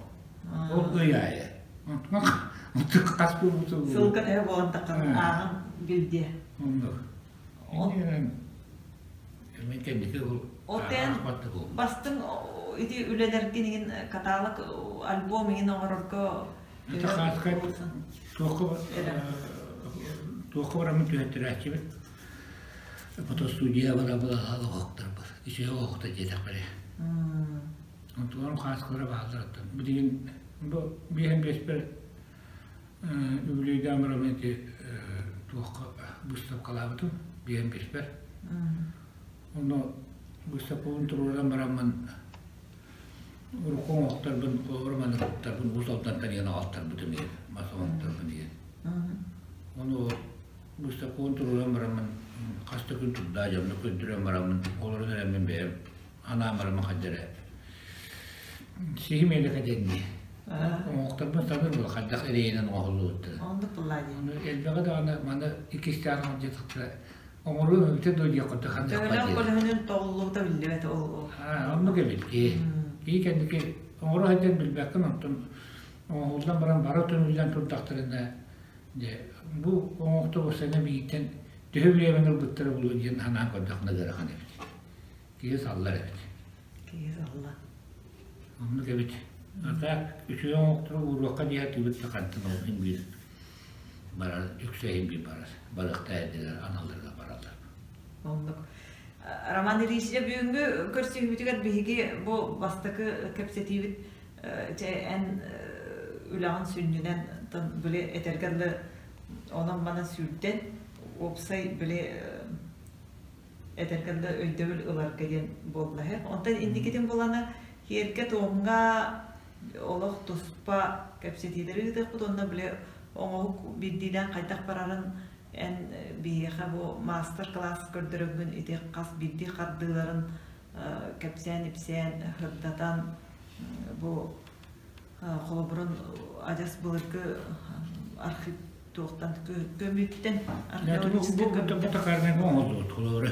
Ол ый аайы. Онтун хас буолбуту Сылга төһө буолан таххан ааҕан билдиэ. Оннук. Иннинэн мин кэнники ол Отен бастыҥ ити үлэлэргин иһин каталог альбом иһин оҥорорго Ити хааска туохха туохха бараммын түһэтtirээччибин. Фотостудия барабылаһалоһохторбут. Үчүгэй оһохто диэтэхпэрэ. Онтуларым хааскалара бааллар оттон. Билигин бу биэһэн биэспэр үбүлүөйдээн бараммын ити туохха быыстапкалаабытым биэһэн биэспэр. Ону быыстапкабын туруоран бараммын урукку оҥоһуктарбын, холобур манныктарбын Уус Алдантан иһэн аҕалтарбытым иһин, мас оҥоһуктарбын иһин. Ону быыстапкабын туруоран бараммын хас да күн турдаа дьонно көрдөрөн бараммын олорон эрэммин бэйэм анаан бараммын хайда эрэ сиһим элэкэ диэн оҥоһуктарбын саныыр буола хайдах эрэйинэн оҥоһуллубуттарын. Оннук буллаа дии. Ону элбэҕи даҕаны маны иккистээн оҥордьутахтара оҥоруом эбитэ дуо диэх курдук ханныахпа Төһөлөөх диэн. көлөһүнүн тоҕуллубута биллибэт ол. Оннук эбит киһи. Киһи кэнники оҥоро сылдьан билбэккин онтон оҥоһуллан баран бары түмүллэн турдахтарына дьэ бу оҥоһуктар сана бииртэн төһө бириэмэни ылбыттара буолуо диэн санаан көрдөххүнэ ыарахан эбит. Киһи саллар эбит. Киһи салла. Оннук эбит. А так үчүгэй оҥоһуктары ууруохха дии сатыыбыт да хантан ол иһин биир барар үксэ иһин биир барар барыахтаах эрдэлэр аналларыгар бараллар. Оннук. Роман Ильич, дьэ бүгүҥҥү көрсүһүүбүтүгэр биһиги бу бастакы кэпсэтиибит чэ эн үлэҕин сүнньүнэн били этэргэ дылы онон-манан сүүрдэн уопсай били этэргэ дылы өйдөбүл ыларга диэн буолла. Онтон инникитин булана сиэргэ-туомҥа олох туспа кэпсэтиилэри ыытыахпыт уонна били оҥоһук биирдиилээн хайдах барарын эн биһиэхэ бу маастар-кылаас көрдөрөҥҥүн ити хас биирдии хардыыларын кэпсээн-ипсээн сырдатан бу холобурун адьас былыргы архив туохтан көмүүттэн археологическай Бу токарнайга оҥоһуллубут холобура.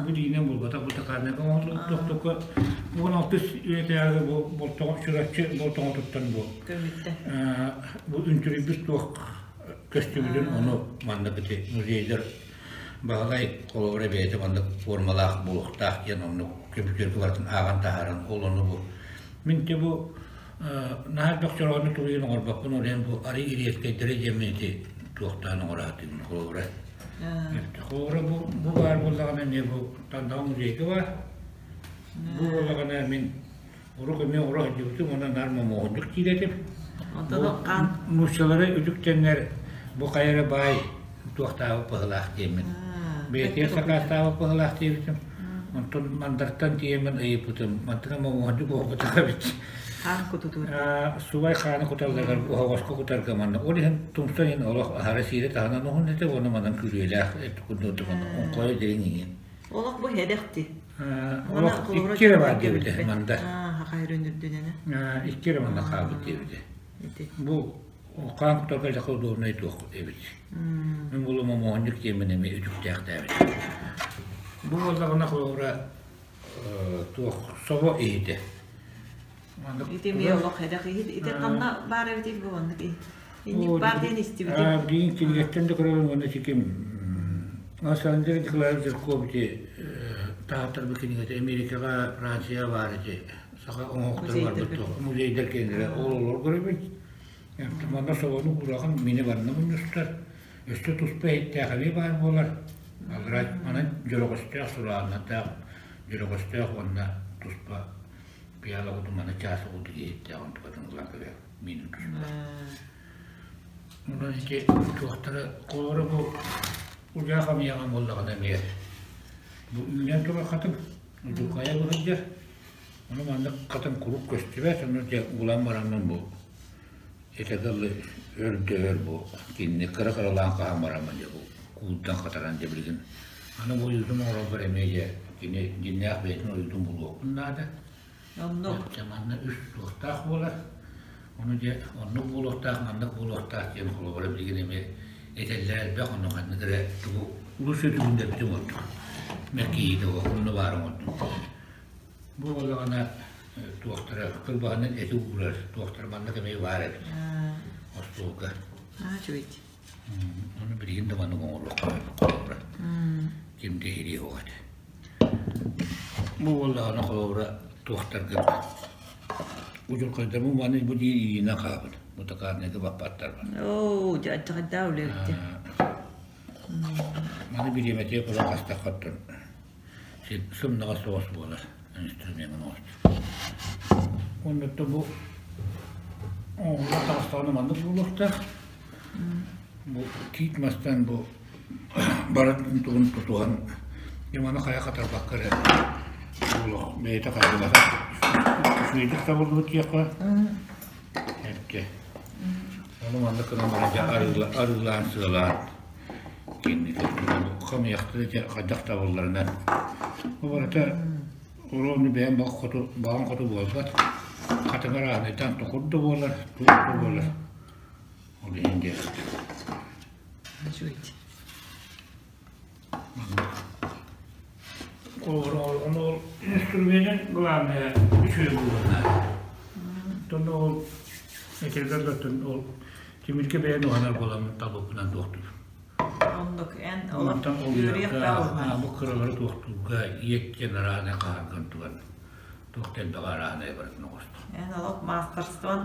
Бу диинэн булбатах бу токарнайга оҥоһуллубут тохтокко уон алтыс үйэтээҕи бу болтоҕо Чурапчы болтоҕотуттан бу көмүүттэн бу үнтүрүйбүт туох көстүбүтүн ону маннык ити музейдар Баһылай холобура бэйэтэ маннык формалаах буолуохтаах диэн оннук көмпүүтэргэ барытын ааҕан таһааран ол ону бу мин те бу наһаа элбэх чороҕону тулуйан оҥорбоппун ол иһин бу арый ириэскэйдэри диэммин ити туохтаан оҥораатыыбын холобура холобура бу бу баар буоллаҕына эмиэ бу Тандаҕа музейга баар бу буоллаҕына мин Урук эмиэ оҕо сылдьыбытым уонна наар момуоһуннук киирэ этим. Нууччалары үтүктэннэр бу хайа эрэ баай туохтаабыт быһылаах диэммин. Бэйэтигэр сакаастаабыт быһылаах диэбитим. Онтон мандартан тиийэммин ыйыппытым. Мантыга момуоһуннук уһаппатах эбит. Хаан кутутуур. Субай хааны куталларыгар оһоҕоско кутарга манна. Ол иһин тумсан иһин олох аһара сиирэ таһынан уһун этэ уонна манан күрүөлээх курдук оҥхойо дириҥ иҥин. Олох бу һэдэхти. Олох икки эрэ баар диэбитэ манда. Икки эрэ манна хаалбыт диэбитэ. Бу хаан кутарга дьаха удобнай туох эбит. Мин булум омоонньук диэммин эмиэ үтүктээхтээбит. Бу буоллаҕына холобура туох собо иһитэ. Ити эмиэ олох эдэх иһит. Ити ханна баар эбитий бу маннык иһит? Инник баар диэн истибитим. Билигин кинигэттэн да көрөбүн уонна сиким Александр Николаевич Жирков ити таһааттарбыт кинигэтэ Америкаҕа, Францияҕа баар ити саха оҥоһуктара барбыт туох музейдар киэннэрэ ол олор көрөбүн. Манна собону кураҕын мини барна мунньустар. Өссө туспа иһиттээх эмиэ баар буолар. Аллараа манан дьөрөҕөстөөх сурааннардаах дьөрөҕөстөөх уонна туспа пиала кутун маны чаас курдук иһиттээх онтукатын ылан көрөр миинин туспа. Онон ити туохтара холоро бу удьаа хамыйаҕын буоллаҕына эмиэ бу үүнэн турар хатыҥ удьурҕайа сылдьар. Ону маннык хатыҥ куруук көстүбэт, ону дьэ булан бараммын бу этэ дылы өр да өр бу кинини кыра-кыралаан хаһан бараммын дьэ бу куурдан хатаран дьэ билигин аны бу ойуутун оҥорорбор эмиэ дьэ кини дьиннээх бэйэтин ойуутун булуохпун наада. Оннук. Дьэ манна үс туохтаах буолар. Ону дьэ оннук буолуохтаах, маннык буолуохтаах диэн холобура билигин эмиэ этэллэр элбэх, онно ханнык эрэ тугу улус сүтүгүннэрбитим ордук. Мэркийиитэ онно баар оҥордум. Бу буоллаҕына туохтара кырбаһынан эти уурар, туохтара маннык эмиэ баар эбит остуолга. Үчүгэй. Ону билигин да маннык оҥоруохха холобура. Ким да иһириэ суох этэ. Бу буоллаҕына холобура туохтаргын удьурхайдарбын маны бу диир иинэн хаабын. Бу токарныйга баппаттарбын. Оо, дьадьаҕайдаа үлэбитти. Маны бириэмэтигэр кулан хастаххаттан сымнаҕас соҕус буолар инструмент оҥостор. Оннуттан бу оҥоһуллан таҕыстаҕына маннык буолуохтаах. Бу тиит мастан бу барытын тугун тутуһан маны хайа хатарбакка эрэ олох бэйэтэ хайдыбата үчүгэйдик табыллыбыт диэххэ эргэ ону маннык гынан баран дьэ арыылаан сыалаан кинини хамыйахтыы дьэ хайдах табылларынан бу барыта Оруону бэйэм хоту баҕам хоту буолбат хатыҥыр ааныйтан токур да буолар туох да буолар ол иһин диэххэ. Ону ол инструменын главное үчүгэй буолуохтаах. Оттон ол этэргэр да ол тимиргэ бэйэн уһанар буоламмын талбыппынан туохтуур. Оннук эн Онтон ол бу кыралары туохтуурга иэт диэн араанай хаһарган туган туох да элбэх араанай барытын оҕостор. Эн олох маастарствон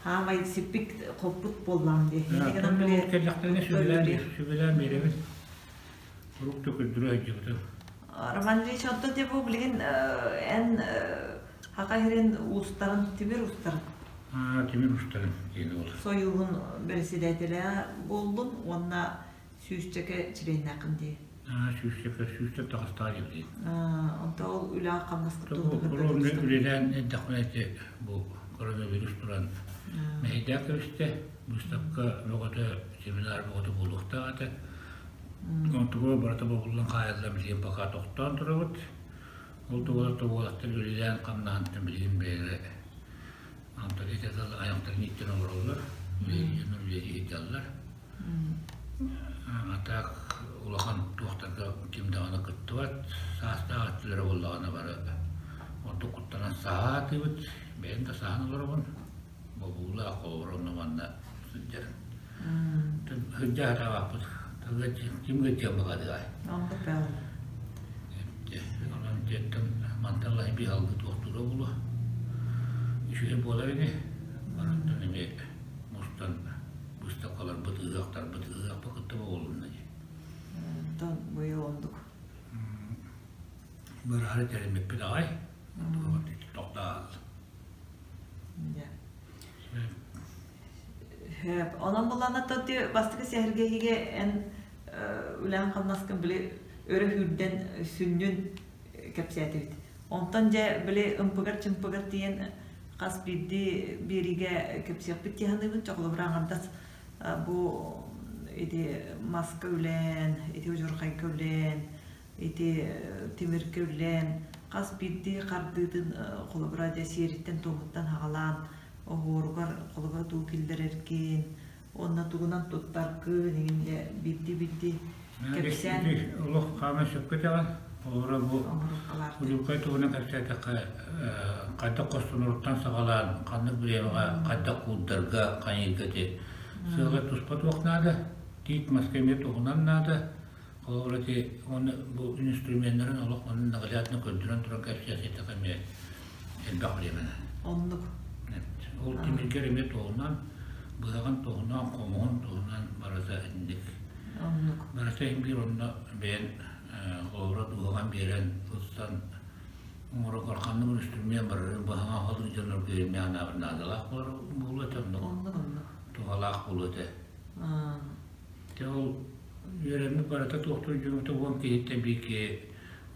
хаамай сиппит хоппут буоллаҕым дии. Иннигинэн били Кэллэхтэринэ сүбэлээн сүбэлээн биэрэбин. Урук да көрдөрө сылдьыбытым. Роман Ильич, оттон дьэ бу билигин эн Хаха сирин уустарын, тимир уустарын Тимир уустарын диэн ол. Сойууһун бэрэссэдээтэлэ буоллун уонна сүүсчэкэ чилиэннээххин дии. Сүүсчэкэ, сүүстэн таҕыстаҕа диэбитин. Онто ол үлэҕэ хамнаска Үлэлээн эрдэхпинэ ити бу коронавирус туран мэһэйдээх кэбистэ. Быыстапка бөҕөтө, семинар бөҕөтө буолуохтаах этэ. Онтугу барыта бобуллан хаайыллан билигин пока тохтоон турабыт. Ол тугула уолаттар үлэлээн хамнаһантан билигин бэйэлэрэ антон ити айахтарын ииттэн олороллор, үлэлии сылдьаллар. А так улахан туохтарга ким даҕаны кыттыбат, саастаах өттүлэрэ буоллаҕына бары ордук куттанан саһаатыбыт, бэйэм да саһан олоробун, бобуулаах холобур онно манна сылдьар. Сылдьа сатаабаппыт, ким гыттыан баҕадыгай. Онон дьиэттэн мантан ыла биир алгы туохтуура буолуо. Үчүгэй буолар ини. Барыттан эмиэ мустан быыстапкаларбыт, ыһыахтарбыт, ыһыахпыт кытта буолунна дии. Онтон быйыл оннук. Быраһары тэриммиппит аҕай. Тохтоол. Сөп. Онон буллаҕына бастакы сэһэргэһиигэ эн үлэҕин-хамнаскын били өрө сүүрдэн сүнньүн кэпсээтибит. Онтон дьэ били ымпыгар-чымпыгар тиийэн хас биирдии биэриигэ кэпсиэхпит дии саныыбын. Чохолобура аҥардас бу ити маска үлээн, ити удьурхайга үлээн, ити тимиргэ үлээн хас биирдии хардыытын холобура дьэ сиэриттэн-туомуттан саҕалаан оһуоругар холобура туу киллэрэргин уонна тугунан туттаргын иҥин дьэ биирдии-биирдии кэпсээн Олох хааман сөпкө этэҕин. Холобура бу удьурхай туһунан кэпсээтэххэ хайдах хостонуруттан саҕалаан ханнык бириэмэҕэ хайдах куурдарга хайыырга ити сыала туспа туох наада, тиит маска эмиэ туһунан наада. Холобура ити уонна бу инструменнарын олох онно наглядно көрдөрөн туран кэпсээтэххэ эмиэ элбэх бириэмэнэн. Оннук. Ол тимиргэр эмиэ туһунан, быһаҕын туһунан, хомуһун туһунан барыта инник. Оннук. Барыта иһин биир онно бэйэн холобура дууһаҕын биэрэн, ылсан оҥороргор ханнык инструмент барарын быһаҕа холуу дьоннорго эмиэ анаабыт наадалаах буолуо этэ оннук. Оннук оннук. Туһалаах буолуо этэ. Дьэ ол үөрэммит барыта туохтуур дьоҥҥута уон киһиттэн биир киһи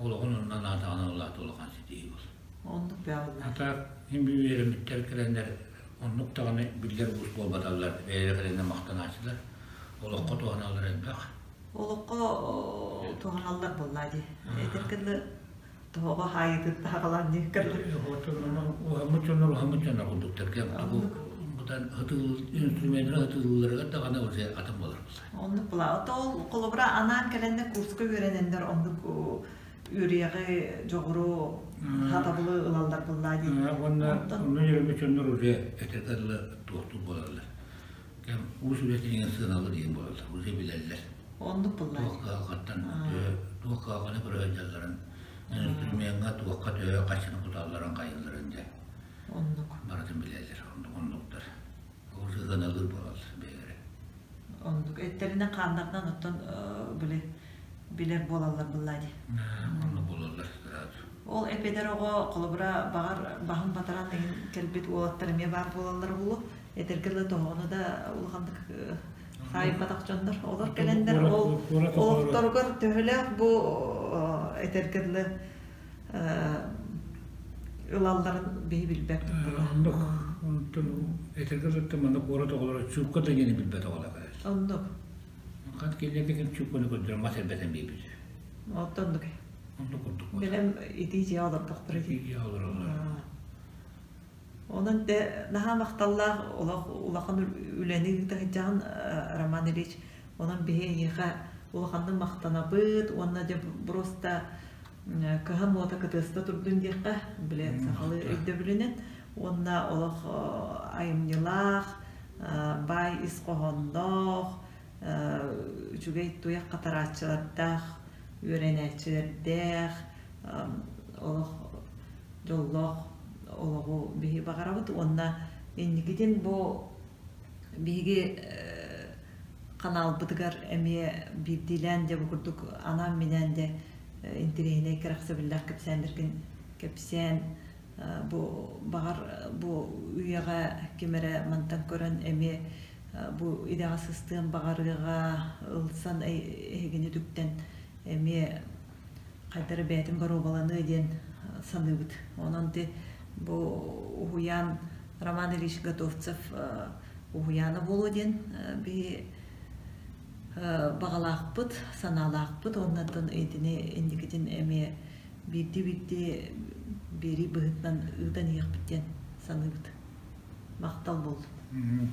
олоҕун онно анаатаҕына ол аата улахан ситиһии буолар. Оннук бэҕэлэр. Ата мин үөрэммиттэр кэлэннэр оннук даҕаны биллэр уус буолбаталлар, бэйэлэрэ кэлэннэр махтанааччылар. Олоххо туһаналлар элбэх. Олоххо туһаналлар буоллаа дии. Этэргэ дылы тоһоҕо хаайыытын таһаҕалаан дии Уһаммыт дьоннор уһаммыт дьоннор курдуктар. Бутан инструменнары ытыылларыгар даҕаны уже атын буолар. Оннук була. Ото ол холобура анаан кэлэннэ курска үөрэнэннэр оннук үөрүйэҕи, дьоҕуру, хатабылы ылаллар буоллаа дии. Уонна онно үөрэммит дьоннор уже этэргэ дылы туохтуур буолаллар. Кэм уус үлэтин сыаналыыр диэн буолаллар, уже билэллэр. Оннук буоллаа. Туох кыһалҕаттан, Туох кыһалҕаны көрө сылдьалларын, инструмеҥҥа туохха төһө хаччыны куталларын хайыылларын дьэ. Оннук. Барытын билэллэр, оннук оннуктар. Ол сыһыаналыыр буолаллар бэйэлэрэ. Оннук. Эттэринэн хааннарынан оттон били билэр буолаллар быллаа дии. Оннук буолаллар сразу. Ол эпэдэр оҕо холобура баҕар баһын батаран иһин кэлбит уолаттар эмиэ баар буолаллара буолуо. Этэргэ дылы тоһоҕону да улаханнык хаайбатах дьоннор олор кэлэннэр ол олохторугар төһөлөөх бу этэргэ дылы ылалларын биһи билбэппит Оннук. Онтон этэргэ дылы манна куорат оҕолоро чуукка да диэни билбэт оҕолор кэлэр. Оннук. Хат киллэрдик ким чуукканы көрдөрөн мас эрбэтэн биэрбит. Оттоннук. Оннук курдук. Бэлэм итии дьиэ олордохторо. Итии дьиэ олороллор. Онон дэ наһаа махталлаах олох улахан үлэни ыыта сылдьаҕын Роман Ильич. Онон биһи эйиэхэ улаханнык махтанабыт уонна дьэ просто кыһан уота кытыаста турдун диэххэ, били сахалыы өйдөбүлүнэн уонна олох айымньылаах, баай ис хоһоонноох, үчүгэй туйах хатарааччылардаах, үөрэнээччилэрдээх, олох дьоллоох олоҕу биһи баҕарабыт уонна инникитин бу биһиги ханаалбытыгар эмиэ биирдиилээн дьэ бу курдук анаан-минээн дьэ интэриэһинэй кэрэхсэбиллээх кэпсээннэргин кэпсээн бу баҕар бу үйэҕэ ким эрэ мантан көрөн эмиэ бу идэҕэ сыстыан баҕарыаҕа ылсан эһигини үтүктэн эмиэ хайда эрэ бэйэтин боруобаланыа диэн саныыбыт. Онон ити бу уһуйаан Роман Ильич Готовцев уһуйаана буолуо диэн биһи баҕалаахпыт, санаалаахпыт уонна итини инникитин эмиэ биирдии-биирдии биэрии быһыытынан ыытан иһиэхпит диэн саныыбыт. Махтал буоллун.